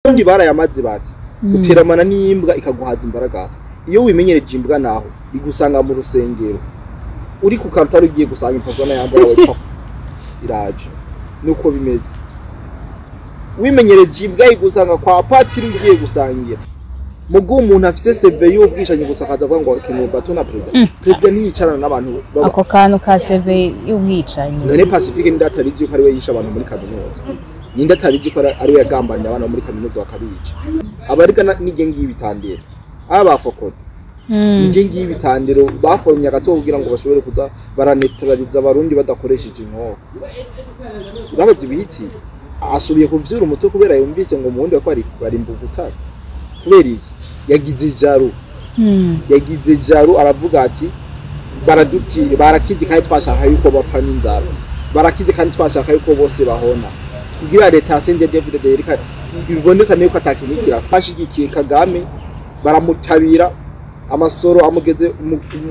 Abarundi barayamaze bati uteramana n'imbwa ikaguhaza imbaragasa. Iyo wimenyereje imbwa naho igusanga mu rusengero uri ku karutari ugiye gusanga impazona yambaye wawe pafu iraje. Nuko bimeze, wimenyereje imbwa igusanga kwa patiri ugiye gusangira. Mugu umuntu afise CV y'ubwishanyi gusa akaza avuga ngo akeneye bato na president. President ntiyicarana n'abantu baba Ako kantu ka CV y'ubwicanyi. None Pacifique ninde atabizi yuko ari we yishe abantu muri kaminuza? Ninde atabizi ko ari we yagambaniye abana bo muri kaminuza bakabica? Abarika n'ige ngiyi bitandiro. Aba bafokote. N'ige ngiyi bitandiro baforumye agatso kugira ngo bashobore kuza baranetraliza abarundi badakoresheje inkoho. Urabaza ibihiti asubiye kuvyura umutwe kubera yumvise ngo mu wundi ko ari barimba ubutare. Kubera iki? Yagize ijaro. Yagize ijaro aravuga ati baraduki barakizi kandi twashaka yuko bapfa n'inzara, barakizi kandi twashaka yuko bose bahona, kugira leta ya CNDD-FDD yereka iboneka yuko atakinikira. Bashigikiye Kagame baramutabira amasoro amugeze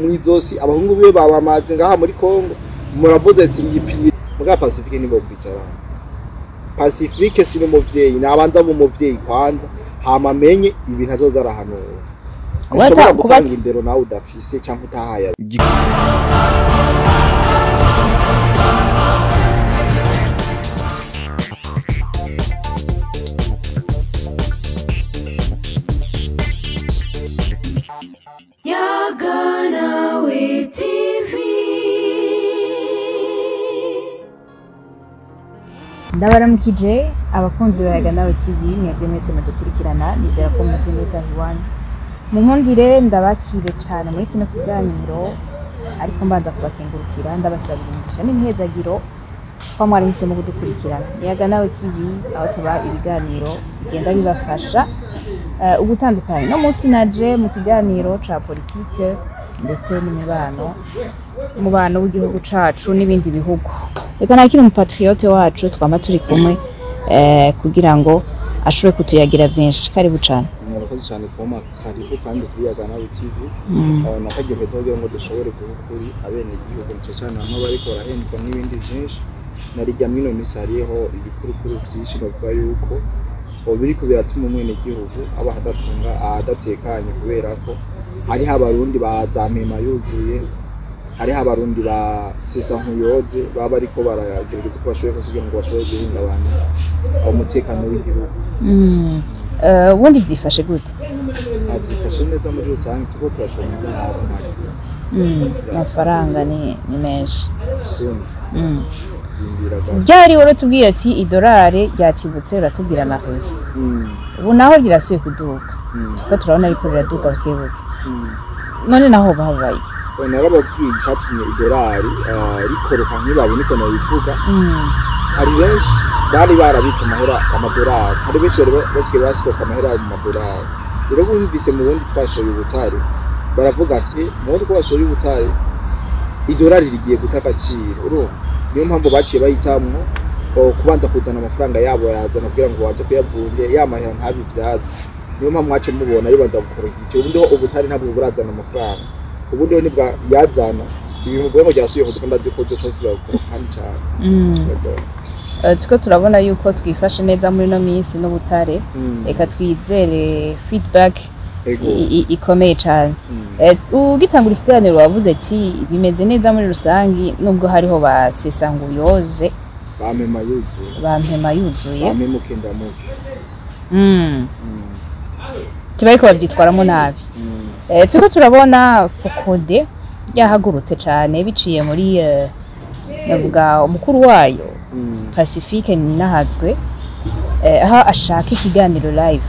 mw'izosi, abahungu biwe babamaze ngaha muri Kongo. Muravuze ati yipiye muga Pacifique nibo kwicara. Pacifique si n'umuvyeyi, nabanza abo umuvyeyi kwanza hama amenye ibintu azoza arahanura. Ushobora gutanga indero nawe udafise cyangwa utahaye. Yaganawe TV. Ndabaramukije abakunzi ba Yaganawe TV, mwebwe mwese mudukurikirana, nizera ko mumeze neza iwanyu. Munkundire ndabakire cyane muri kino kiganiro, ariko mbanza kubakengurukira ndabasabira umugisha n'imihezagiro ko mwarahisemo kudukurikirana. Yaganawe TV aho tuba ibiganiro bigenda bibafasha ugutandukanye. No munsi naje mu kiganiro ca politike ndetse n'imibano, umubano w'igihugu cacu n'ibindi bihugu. Reka nakire umupatriote wacu twama turi kumwe kugira ngo ashobore kutuyagira byinshi. Karibu cyane. Murakoze cyane kuma karibu kandi kuri Yaganawe TV. Nakagereza kugira ngo dushobore guhukuri abene igihugu cyane cyane bamwe bariko barahendwa n'ibindi byinshi. Narijya mwino misi hariho ibikurukuru byinshi bavuga yuko biriko biratuma umwene gihugu aba adatunga adatekanye, kubera ko hariho abarundi bazampema yuzuye, hariho abarundi ba sesa nkuyoze baba ariko baragerageza ko bashoboye kugira ngo bashobore guhungabanya umutekano w'igihugu. Ubundi byifashe gute? Byifashe neza muri rusange, tuko turashora inzahabu nta kibazo. Amafaranga ni menshi. Soon. Ryari waratubwiye ati idolari ryatibutse, uratubwira amahuzo. Ubu naho rirasuye kuduka. Kuko turabona ariko riraduka bukebuke. None naho babaye. Narababwiye icatumye idolari rikoroka nkibabi niko nabivuga. Hari benshi bari barabitse amahera amadolari, hari benshi bari basigaye basitoka amahera mu madolari. Rero bumvise mu bundi twashoye ubutare, baravuga ati mu bundi ko bashoye ubutare idolari rigiye guta agaciro. Urumva niyo mpamvu baciye bahitamwo kubanza kuzana amafaranga yabo yazana kugira ngo baje kuyavunja ya mahera ntabi ivyatsi. Niyo mpamvu mwace mubona ribanza gukora igice. Ubundi ho ubutare ntabwo burazana amafaranga, ubundi ho nibwa yazana ibintu bivuye ngo ryasubiye kuduka, ndazi ko byo cyose bagukora kandi cyane. Tuko turabona yuko twifashe neza muri no minsi n'ubutare. Reka twizere feedback ikomeye cyane. Ugitangura ikiganiro wavuze ati bimeze neza muri rusangi nubwo hariho ba sesanguyoze bampema yuzuye, bampema yuzuye, bamemuke ndamuke. Tibariko bavyitwaramo nabi. Tuko turabona Fokode yahagurutse cyane biciye muri navuga umukuru wayo Pacifique Ninahazwe, aho ashaka ikiganiro live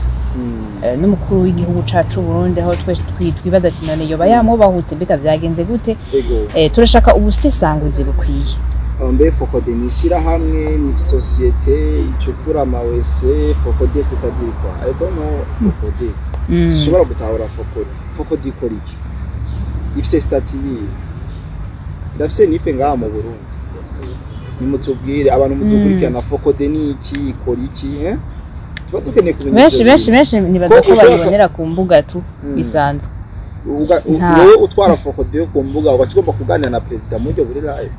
n'umukuru w'igihugu cacu Burundi, aho twese twibaza ati none yoba yamubahutse mbega vyagenze gute? Turashaka ubusesanguzi bukwiye. Mbe Fokode ni ishirahamwe, ni société icukura amawese. Fokode c'est-à-dire quoi? I don't know Fokode. Sinshobora gutahura Fokode. Fokode ikora iki? Ifise statut yihe? Irafise nife ngaha mu Burundi? Nimutubwire abantu mudukurikirana, Fokode ni iki, ikora iki? Tuba dukeneye kumenya. Benshi nibaza ko bayibonera ku mbuga tu bisanzwe. Wowe utwara Fokode yo ku mbuga ugaca ugomba kuganira na perezida mu buryo buri live.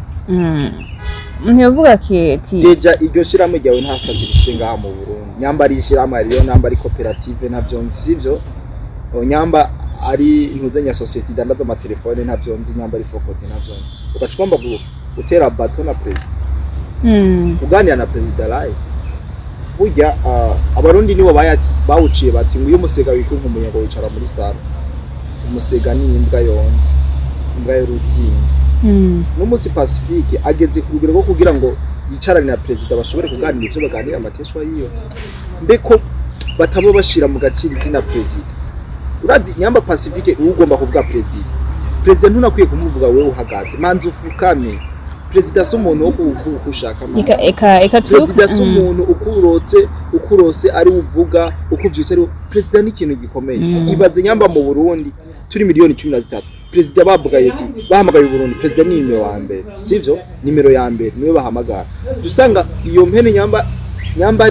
Ntiyovuga ati Déjà iryo shirahamwe ryawe nta kazi rifise ngaha mu Burundi. Nyamba ari ishirahamwe, ariyo namba ari koperative, ntavyo nzi, sivyo? O, nyamba ari ntuzenya société idandaza amatelefone, ntavyo nzi, nyamba ari FOCODE, ntavyo nzi, ugaca ugomba gutera bato na perezida, kuganira na perezida live. Burya abarundi nibo bawuciye bati ngo iyo umusega wikunkumbuye ngo wicara muri salon. Umusega ni imbwa yonze, imbwa y'urutsinga. N'umunsi Pacifique ageze ku rugero rwo kugira ngo yicarane na perezida, bashobore kuganira ivyo baganira, amateshwa yiwe. Mbeko bataba bashira mu gaciro izina perezida. Urazi nyamba Pacifique uba ugomba kuvuga perezida, perezida ntunakwiye kumuvuga wewe uhagaze, manza ufukame. Perezida si umuntu wo kuvuga uko ushaka, man. Eka eka eka twibuke. Perezida si umuntu ukurotse ukurose ari uvuga uko uvyutse ari. Perezida ni ikintu gikomeye. Ibaze nyamba mu Burundi turi miliyoni 13, perezida bavuga ati bahamagaye Burundi, perezida ni nimero wa mbere, sivyo? Nimero ya mbere niwe bahamagara. Usanga iyo mpene nyamba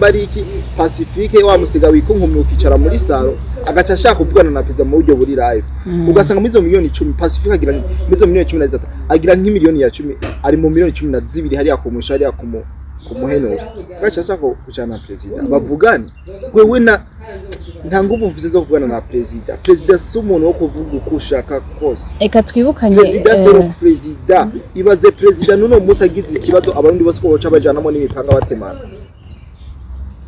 ari iki, Pacifique wa musiga wikunkumye ukicara muri salon, agaca ashaka kuvugana na perezida mu buryo buri live. Ugasanga muri izo miliyoni 10 Pacifique agira, muri izo miliyoni 13 agira nk'imiliyoni ya 10, ari mu miliyoni 12 hariya ku musha, hariya ku muheno, agaca ashaka kujana na perezida bavugane. Wewe na nta nguvu ufise zo kuvugana na perezida. Perezida si umuntu wo kuvuga uko ushaka kose. Eka twibukanye. Perezida sero perezida, ibaze perezida nuno munsi agize ikibazo, abarundi bose ko boca bajanamo n'imipanga batemana.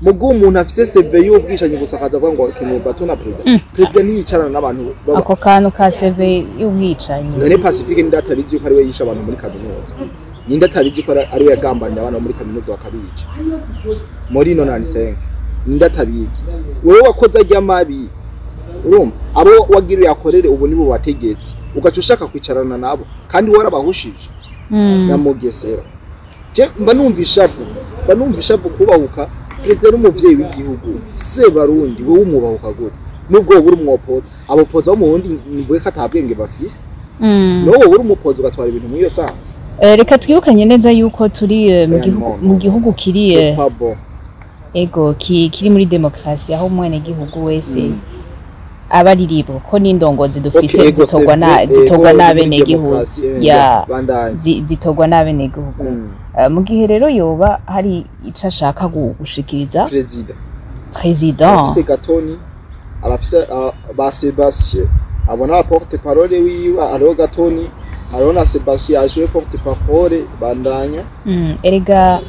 Mugu umuntu afise CV y'ubwicanyi gusa akaza avuga ngo akeneye bato na perezida. Perezida ntiyicarana n'abantu Ako kantu ka CV y'ubwicanyi. None Pacifique ninde atabizi yuko ariwe yishe abantu muri kaminuza? Ninde atabizi ko ariwe yagambaniye abana bo muri kaminuza bakabica muri 95? Ninde atabizi? Wewe wakoze ajya mabi, urumva abo wagira uyakorere ubu nibo bategetsi, ugaca ushaka kwicarana nabo kandi warabahushije. Nyamugesera, je mba numva ishavu, mba numva ishavu kubahuka perezida n'umuvyeyi w'igihugu se barundi. Wewe umubahuka gute nubwo wowe uri umwopoza? Abopoza bo mu Burundi mvuge ko atabwenge bafise. Nawe wowe uri umupoza ugatwara ibintu muri iyo sanse. Reka twibukanye neza yuko turi mu Oya, gihugu no, mu no, gihugu no. kiri C'est pas bon. Ego, kiri muri demokarasi, aho umwene gihugu wese aba ari libre, ko n'indongozi dufise Okay, ego, zitorwa c'est na vrai, zitorwa ego, muri n'abenegihugu. demokarasi, Ya. bandanye. Zitorwa n'abenegihugu. Mu gihe rero yoba hari ico ashaka gushikiriza perezida, president, arafise Gatoni, arafise ba Sebastien, abona porte parole wiwe, hariho Gatoni, hariho na Sebastien aje porte parole. Bandanya. Erega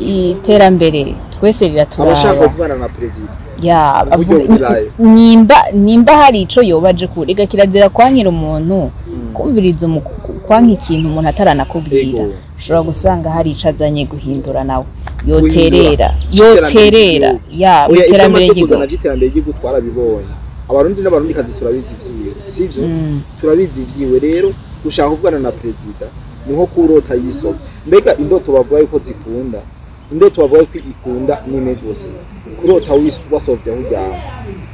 iterambere twese Abashaka riraturaba. kuvugana na perezida Ya. mu buryo buri live. Nimba hari ico yoba aje kurega, kirazira kwankira umuntu kumviriza kwanka ikintu umuntu ataranakubwira. Ushobora gusanga hari ico azanye guhindura, nawe yoterera. Guhindura. Yoterera ya Oya, ivyo iterambere amaze kuzana ry'igihugu. vy'iterambere ry'igihugu twarabibonye. Abarundi n'abarundi kazi turabizi ivyiwe, sivyo? Turabizi ivyiwe. Rero gushaka kuvugana na perezida ni nko kurota yisoba. Mbega indoto bavuga yuko zikunda, indoto bavuga yuko ikunda nime gusa kurota wasovye aho uryama,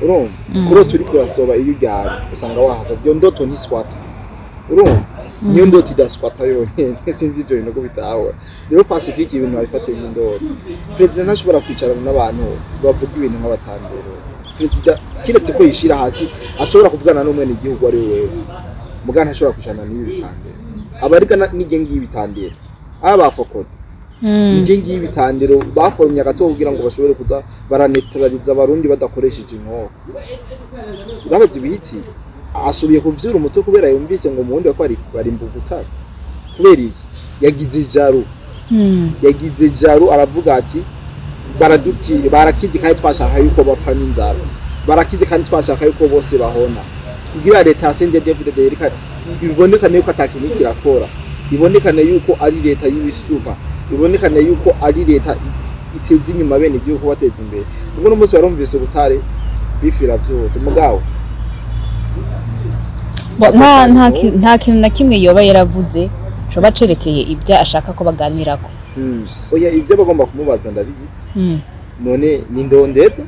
urumva? Kurota uriko urasoba iyo uryamye usanga wahasovye, iyo ndoto ntiswata, urumva? Niyo ndoto idaswata yonyene. Sinzi ivyo bintu ko bitahura. Rero Pacifique ibintu babifate nk'indoto. Perezida ntashobora kwicarana n'abantu bavuga ibintu nk'abatandero. Perezida kiretse ko yishira hasi, ashobora kuvugana n'umwene igihugu ari we wese, mugana ntashobora kwicarana n'ibi bitandero. Abarika n'ijye ngiyi bitandero, aba ba FOCODE, nijye ngiyi bitandero baforomye agatsiko kugira ngo bashobore kuza baranetraliza abarundi badakoresheje inkoho. Urabaza ibihiti asubiye kuvyura umutwe kubera yumvise ngo mu wundi bako barimba ubutare. Kubera iki? Yagize ijaru. Yagize jaru, aravuga ati baraduki barakizi kandi twashaka yuko bapfa n'inzara, barakizi kandi twashaka yuko bose bahona, kugira leta ya CNDD-FDD yereka ibonekane yuko atakintu kirakora, ibonekane yuko ari leta y'ibisuba, ibonekane yuko ari leta iteza inyuma bene igihugu, bateza imbere. Ubwo n'umunsi warumvise ubutare bifira vyose mugabo. Bo, nta kintu na kimwe yoba yaravuze coba cerekeye ibyo ashaka ko baganirako. Oya, ivyo bagomba kumubaza ndabizi. None ni ndondeza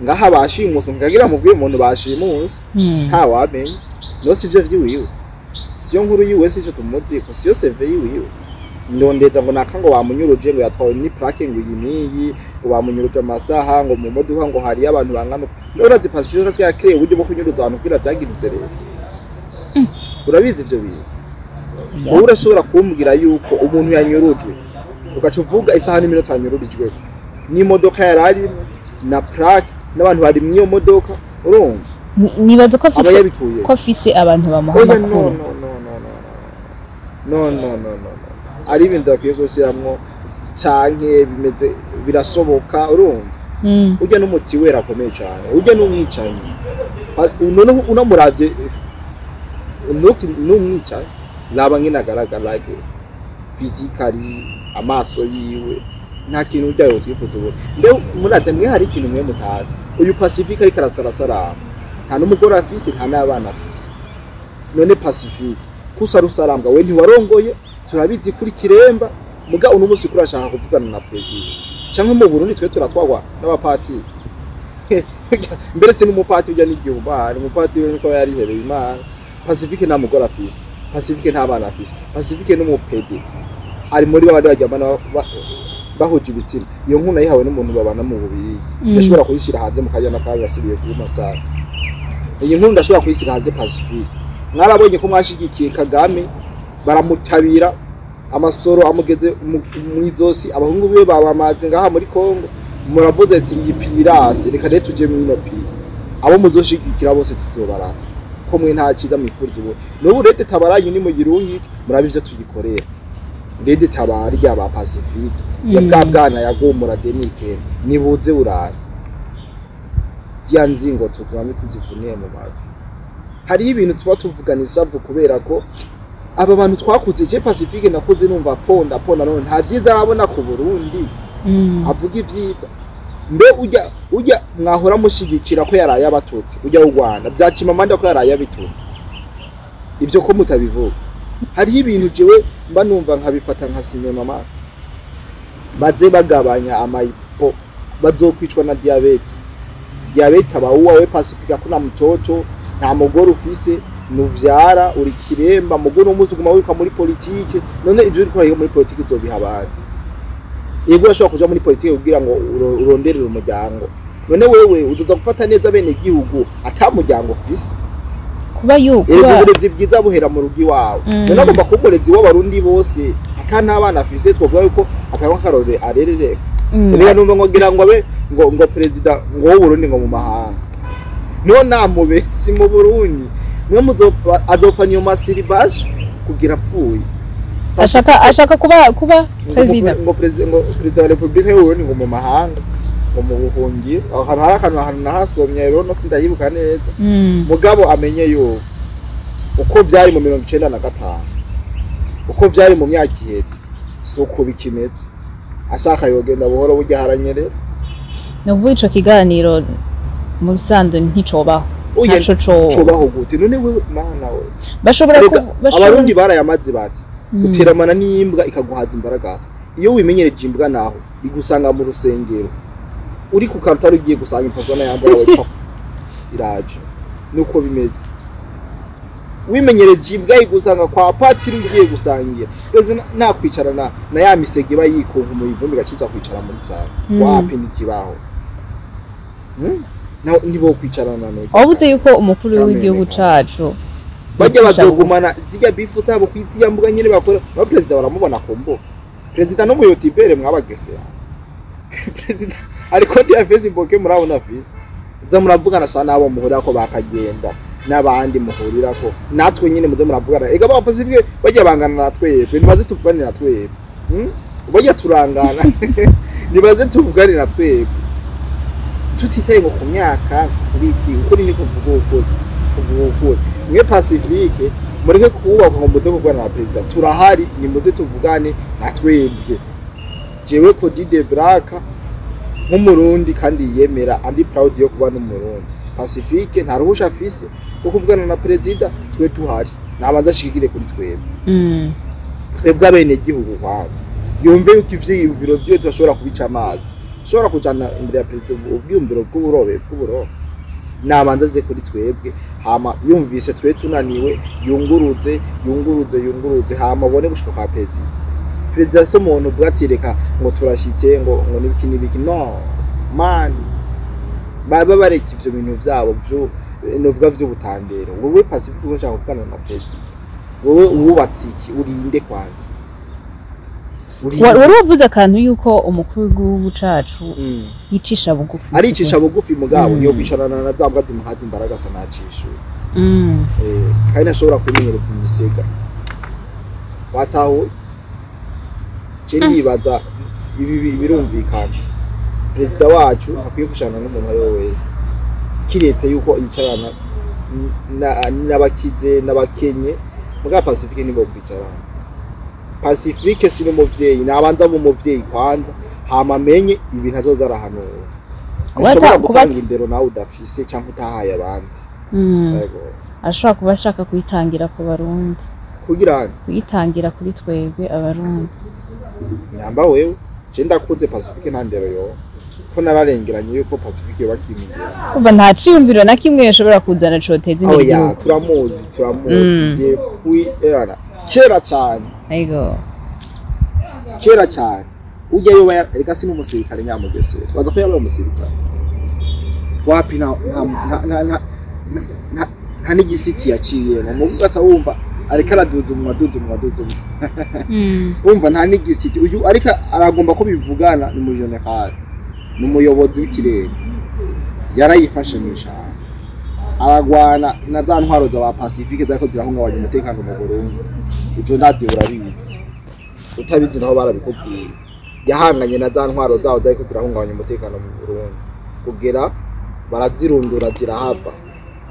ngaha bashimuse nkagira mubwiye umuntu bashimuse. Ntawamenya no sivyo vyiwiwe, siyo nkuru yiwe, sico tumuziko, siyo CV yiwiwe. Ndondeza ngo naka ngo bamunyuruje, ngo yatwawe ni plaque ngo iyi niyi, ngo bamunyuruje amasaha, ngo mu modoka ngo hariyo abantu bangana uku. None urazi Pacifique asigaye akireye uburyo bwo kunyuruza abantu kugira vyagirize? Rero urabizi ivyo bintu? Wowe urashobora kumbwira yuko umuntu yanyurujwe, ugaca uvuga isaha n'iminota yanyururijweko n'imodoka yari arimo na plaque n'abantu bari mw'iyo modoka, urumva? Nibaza ko Aba afise yabikuye ko afise abantu bamuha Oya, no. amakuru. No, no, no, no, no, no, no, no, no, ari ibintu bakwiye gushiramwo canke bimeze birashoboka, urumva? Urya n'umuti wera akomeye cyane, urya n'umwicanyi. Noneho unamuravye n'umwicanyi, raba ngene agaragara, like physically, amaso yiwe, nta kintu urya yotwifuza ubu. Mbe muraze mwe, hari ikintu mwe mutazi: uyu Pacifique ariko arasarasarama, nta n'umugore afise, nta n'abana afise. None Pacifique kusa rusarambwa, we ntiwarongoye, turabizi kuri kiremba, muga uno munsi kuri ashaka kuvugana na perezida canke mu Burundi twe turatwagwa n'abapatiri. Mbere si n'umupatiri ujya n'igihugu, ari umupatiri we niko yarihebeye Imana. Pacifique nta mugore afise, Pacifique nta bana afise, Pacifique n'umupede, ari muri babandi baryamana bahuje ibitsina. Iyo nkuru nayihawe n'umuntu babana mu Bubirigi. Ndashobora kuyishyira hanze mu kanya n'akanya yasubiye kuba masara. Iyi nkuru ndashobora kuyisiga hanze. Pacifique, mwarabonye ko mwashigikiye Kagame, baramutabira amasoro amugeze mw'izosi, abahungu biwe babamaze ngaha muri Kongo. Muravuze ati iyi pirase, reka rero tuje mw'ino piri, abo muzoshigikira bose tuzobarasa, ko mwe nta cyiza mwifuriza. Ubu n'ubu RED Tabaranyu ni mu girungike, murabe ivyo tuyikorera. RED Tabara rya ba Pacifique ya bwa bwana yagumura 2015, nibuze burayi zya nzingo tuzibanze tuzivuniye mu mavi. Hariho ibintu tuba tuvugana ishavu kubera ko aba bantu twakuze. Je Pacifique nakuze numva ponda ponda, none nta vyiza arabona ku Burundi. Avuga ivyiza? Mbe ujya mwahora mushigikira ko yaraye abatutsi, ujya w'u Rwanda vyacima amanda ko yaraye abitutsi, ivyo ko mutabivuga? Hariho ibintu jewe mba numva nkabifata nka sinema. Ma baze bagabanya amayipo, bazokwicwa na diabète. Diabète aba uwawe Pacifique, hakuna mtoto, nta mugore ufise, nuvyara, uri kiremba, mugore umunsi uguma wiruka muri politike. None ivyo uriko urahiga muri politike uzobiha abandi? Yego, urashobora kuja muri politike kugira ngo uronderere umuryango. None wewe uzoza gufata neza bene gihugu ata muryango ufise? Kuba yu Erega kuba uburezi bwiza buhera mu rugo iwawe. None agomba kuba umurezi w'Abarundi bose ata n'abana afise? Twovuga yuko akaba akarore arerereka. Rero numva ngo ngira ngo abe ngo perezida ngo w'Uburundi ngo mu mahanga. No namube si mu Burundi. Mwe muzopfa, azopfa niyo masturbation kugira apfuye. Ashaka kuba perezida. Ngo perezida wa Republika y'Uburundi ngo mu mahanga, ngo mu buhungiro. Aho hantu hari akantu, ahantu nahasomye rero no sindayibuka neza. Mugabo amenye yuko uko byari mu 95, uko byari mu myaka iheze, si uko bikimeze. Ashaka yogenda buhoro, burya haranyerera. Ni ukuvuga ico kiganiro mu bisanzwe nticobaho. Oya. Ntaco co Cobaho gute none wewe, mana we? Bashobora Erega, bashobora Abarundi barayamaze bati uteramana n'imbwa ikaguhaza imbaragasa. Iyo wimenyereje imbwa, naho igusanga mu rusengero uri ku karutari ugiye gusanga impazona yambwa yawe, pafu iraje. Nuko bimeze, wimenyereje imbwa igusanga kwa patiri ugiye gusangira. Rero nakwicarana na ya misege iba yikunga mu ivumbi igaciza kwicara muri salle. Wapi, ntikibaho. Naho nibo kwicarana no Wabuze yuko umukuru Kameme w'igihugu cacu bajya yicisha bugufi. Bazogumana zirya bifu zabo kw'isi ya mbuga nyene bakora. No perezida baramubona ku mbuga, perezida no muyotibere mwabagesera, perezida ariko ya Facebook murabona afise za muravugana sa nabo muhurira ko bakagenda n'abandi muhurira ko natwe nyene muze muravugana. Ega ba Pacifique bajya bangana na twebwe, nibaze tuvugane na twebwe. Bajya turangana, nibaze tuvugane na twebwe, tutitaye ngo ku myaka kubiki. Ukuri ni kuvuga ukuri, kuvuga ukuri. Mwe Pacifique mureke kubaka ngo muze kuvugana na perezida, turahari, nimuze tuvugane na twebwe. Jewe Cody de Black nk'Umurundi kandi yiyemera, andi proud yo kuba n'Umurundi, Pacifique nta ruhusha afise rwo kuvugana na perezida twe tuhari. Nabanza ashikire kuri twebwe, twebwe abenegihugu kwanza, yumve yuko ivyiyumviro vyiwe tudashobora kubica amazi, ushobora kujana imbere ya perezida ubwiyumviro bw'uburobe bw'uburofa. Nabanza aze kuri twebwe, hama yumvise twe tunaniwe, yunguruze, yunguruze, yunguruze, hama abone gushika kwa perezida. Perezida si umuntu uvuga ati reka ngo turashitse, ngo nibiki nibiki. No man, baba bareka ivyo bintu vyabo vyo novuga vy'ubutandero. Wowe Pacifique ushaka kuvugana na perezida? Wowe wubatse iki? Urinde kwanza. Wari wavuze akantu yuko umukuru w'igihugu cacu yicisha bugufi. Aricisha bugufi, mugabo niyo kwicarana na za mbwa zimuhaza imbaragasa nacishura. Kandi ntashobora kumenyereza imisega. Watahuye? Je ndibaza ibi birumvikana. Perezida wacu ntakwiye kwicarana n'umuntu ari we wese, kiretse yuko yicarana n'abakize n'abakenye. Mugabo Pacifique nibo kwicarana. Pacifique si n'umuvyeyi, nabanza abe umuvyeyi kwanza, hama amenye ibintu azoza arahanura. Ushobora gutanga indero nawe udafise canke utahaye abandi. Yego. Ashobora kuba ashaka kuyitangira ku Barundi. Kugira Kuyitangira kuri twebwe Abarundi. Nyamba wewe, je ndakuze, Pacifique nta ndero yo ko nararengeranye yuko Pacifique bakimindera. Umva, nta ciyumviro na kimwe yashobora kuzana coteza imbere Oya. igihugu. Turamuzi, turamuzi depuis era kera cyane. Kera cyane. Ujya yoba erega si n'umusirikare nyamugesera. Baza ko yabaye umusirikare wapi? Nta nta nta nta nta nta n'igisiti yaciyemo. Mu gaca wumva ariko araduza umunwa, aduza umunwa, aduza umunwa. Wumva nta n'igisiti uyu ariko aragomba ko bivugana. Ni umujenerali, ni umuyobozi w'ikirenga, yarayifashe mu ijambo, aragwana na za ntwaro za ba Pacifique zariko zirahungabanya umutekano mu Burundi. Ivyo ndazi urabizi, utabizi naho barabikubwiye. Yahanganye na za ntwaro zabo zariko zirahungabanya umutekano mu Burundi kugera barazirundura, zirahava,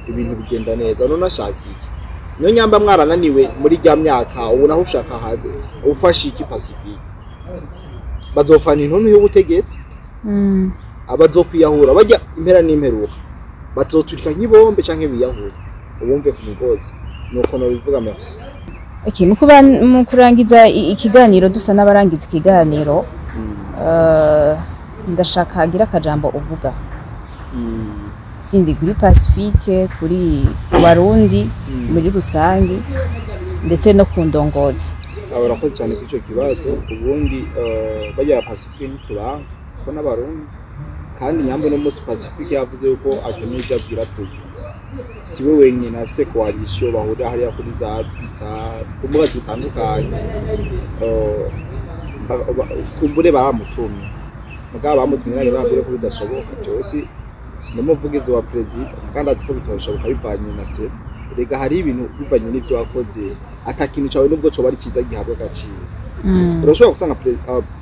ibintu bigenda neza. None ashaka iki? Niyo nyamba mwarananiwe muri rya myaka, ubu naho ushaka haze ufashe iki? Pacifique bazofana intuntu y'ubutegetsi, abazokwiyahura bajya impera n'imperuka, bazoturika nk'ibombe canke biyahura ubumve ku migozi. Nuko nobivuga, merci. Okay, mu kurangiza ikiganiro, dusa n'abarangiza ikiganiro, ndashaka hagira akajambo uvuga, sinzi, kuri Pacifique, kuri ku Barundi muri rusange, ndetse no ku ndongozi. Urakoze cyane kuri ico kibazo. Ubundi bajya Pacifique ntituranga ko n'Abarundi, kandi nyambo no munsi Pacifique yavuze yuko akeneye ibyo abwira perezida. Si we wenyine, afise coalition bahurira hariya kuri za Twitter, ku mbuga zitandukanye. Kumbure bamutumye, mugabo bamutumye nari babwire ko bidashoboka. Jewe si sinamuvugizi wa perezida, kandi azi ko bitoshoboka bivanye na sefu. Rega hari ibintu bivanye n'ivyo wakoze, ata kintu cawe nubwo coba ari ciza gihabwa agaciro. Urashobora gusanga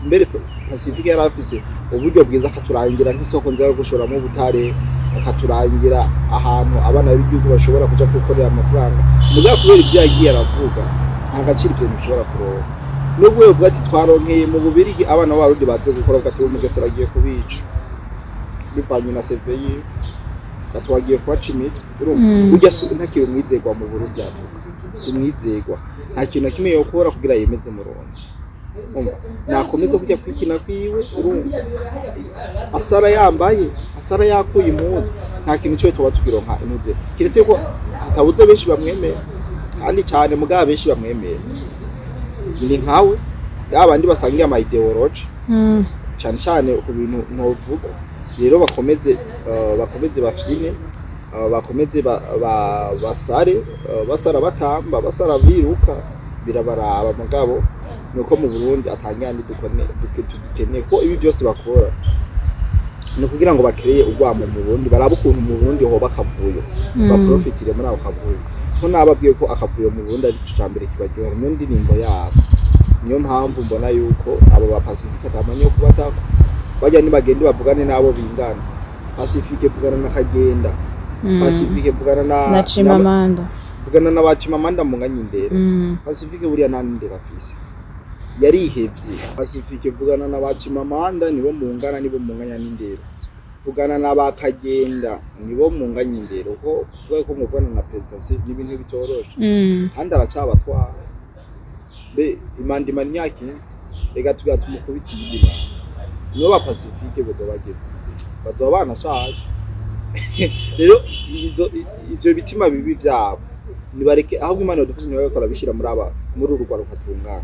mbere Pacifique yari afise uburyo bwiza, akaturangira nk'isoko nziza yo gushoramo ubutare, akaturangira ahantu abana b'igihugu bashobora kuja gukorera amafaranga. Mugabo kubera ibyo yagiye aravuga, nta gaciro ivyo bintu bishobora kuronka. Nubwo yovuga ati twaronkeye mu Bubirigi abana b'Abarundi baze gukora, avuga ati Mugesera agiye kubica bivanye na CV yiwe, ati wagiye kubaca imitwe. Urumva burya ntakiri umwizerwa mu Burundi, atuka si umwizerwa, nta kintu na kimwe yokora kugira yemeze Murundi. Umva, nakomeza kujya kwikina kwiwe. Urumva asara yambaye, asara yakuye impuzu, nta kintu cyo tuba tukironka inuze, kiretse ko hatabuze benshi bamwemera kandi cyane. Mugabo benshi bamwemera ni nkawe, yabandi basangiye ama idéologie, cyane cyane ku bintu ntovuga. Rero bakomeze bakomeze bafyine, bakomeze basare, basara batamba, basara biruka, birabaraba. Mugabo nuko mu Burundi atangandi tugikeneye ko ibi byose bakora ni ukugira ngo bakereye urwamo mu Burundi, barabe ukuntu mu Burundi hoba akavuyo, baprofitire muri ako kavuyo. Ko nababwiye ko akavuyo mu Burundi ari cyo mbere kibaryohera, niyo ndirimbo yabo. Niyo mpamvu mbona yuko abo ba Pacifique atamanye yo kubatako bajya. Nibagende bavugane n'abo bingana. Pacifique vugana na Kagenda, Pacifique vugana na Na Chimamanda. Vugana na ba Chimamanda munganye indero. Pacifique buriya nta n'indero afise, yarihevye. Pacifique vugana na ba Chimamanda, nibo mungana, nibo munganya n'indero. Vugana na ba Kagenda, nibo munganya indero. Ko kuvuga ko muvugana na perezida si n'ibintu bitoroshe, kandi aracabatwara be imandima imyaka ine. Reka tugira tumukubita iyindi manda, nibo ba Pacifique bazoba bageze, bazoba banashaje. Rero ivyo bitima bibi vyabo nibareke, ahubwo Imana yodufasha nibareke barabishira muri aba, muri uru rwaruka tungana,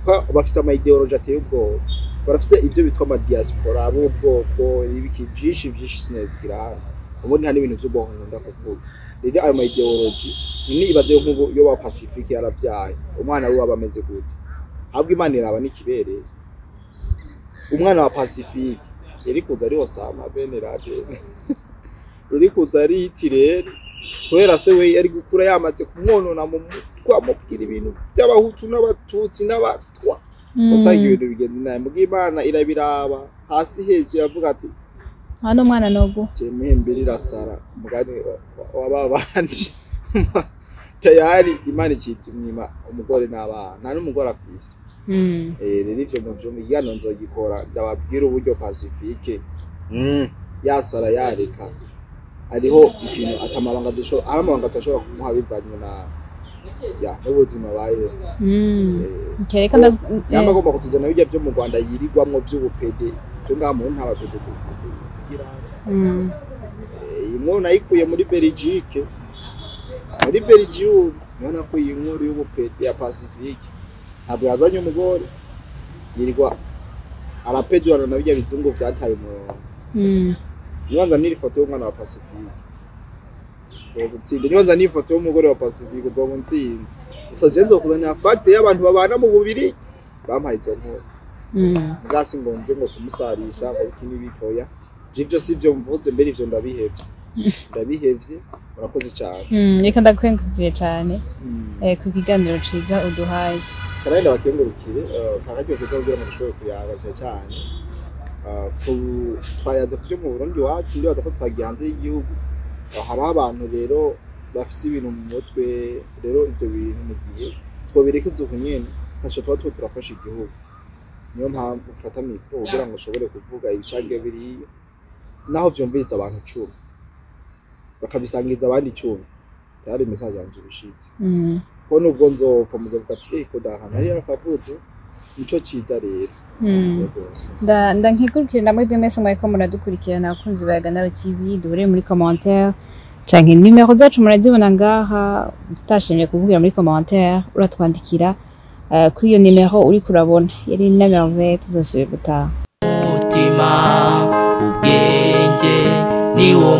kuko bafise ama idéologie ateye ubwoba. Barafise ivyo bitwa ama diaspora b'ubwoko, ibiki vyinshi vyinshi sinabivugira hano. Ubundi nta n'ibintu vy'ubwonko nkunda kuvuga. Rero ayo ma idéologie ni ibaze nk'ubu iyo wa Pacifique yaravyaye umwana we, aba ameze gute? Ahubwo Imana iraba n'ikibereye. Umwana wa Pacifique yari kuza ari Osama Ben Laden, yari kuza ari Hitler, kubera se we yari gukura yamaze kumwonona mu mutwe, amubwira ibintu by'Abahutu n'Abatutsi n'Abatwa. Usanga ibintu bigenze nabi, muga Imana irabiraba hasi hejuru, yavuga ati: Hano umwana nogu "Muhembere irasara." Umugani wa ba bandi tayari Imana ikita imwima umugore n'abana, nta n'umugore afise. Rero ivyo mu vyo ikiganiro nzogikora, ndababwira uburyo Pacifique yasara yareka hariho ikintu atamabanga dushobora, ari amabanga tudashobora kumuha bivanye na ya n'ubuzima bayeho. Okay, reka nda Nyamba agomba kutuzana bijya vyo mu Rwanda yirigwamwo vy'ubupede, twe ngaha mu nta bapede tugira. Iyi nkuru nayikuye muri Belgique, muri Belgium niho nakuye inkuru y'ubupede ya Pacifique. Ntabwo yazanye umugore, yirirwa arapedurana na bijya bizungu vyataye umurongo. Nibanza n'iri foto y'umwana wa Pacifique nzogutsinda, nibanza n'ifoto y'umugore wa Pacifique nzogutsinda. Gusa je nzokuzanira fact y'abantu babana mu bubiri bampaye izo nkuru. Bwasi ngo nje ngo kumusarisha ngo biti n'ibitoya, ivyo sivyo mvuze mbere, ivyo ndabihevye, ndabihevye. Murakoze cyane. Reka ndakwengukire cyane ku kiganiro ciza uduhaye. Kandi ndabakengurukire kakaryo keza kugira ngo dushobore kuyaga, cyane cyane twayaze kuvyo mu Burundi iwacu. Ndibaza ko twagiye hanze y'igihugu. Hariho abantu rero bafise ibintu mu mutwe. Rero ivyo bintu mu gihe twobirekeza uku nyene, ntaco tuba turiko turafasha igihugu. Niyo mpamvu ufata micro kugira ngo ushobore kuvuga ibicange biriya, naho vyumviriza abantu 10, bakabisangiza abandi 10, byari message yanje ibishitse. Ko nubwo nzopfa, muzovuga ati: "Eh, ko dahantu yari yarakavuze." Nico ciza rero. Yego. Ndankegurukire namwe mwese mwariko muradukurikirana, abakunzi ba Yaga Nawe TV. Duhure muri commentaire canke nimero zacu murazibona ngaha. Utashimye kuvugira muri commentaire, uratwandikira kuri iyo nimero uriko urabona. Yari na Merveille, tuzosubira gutaha. Umutima, ubwenge ni wo.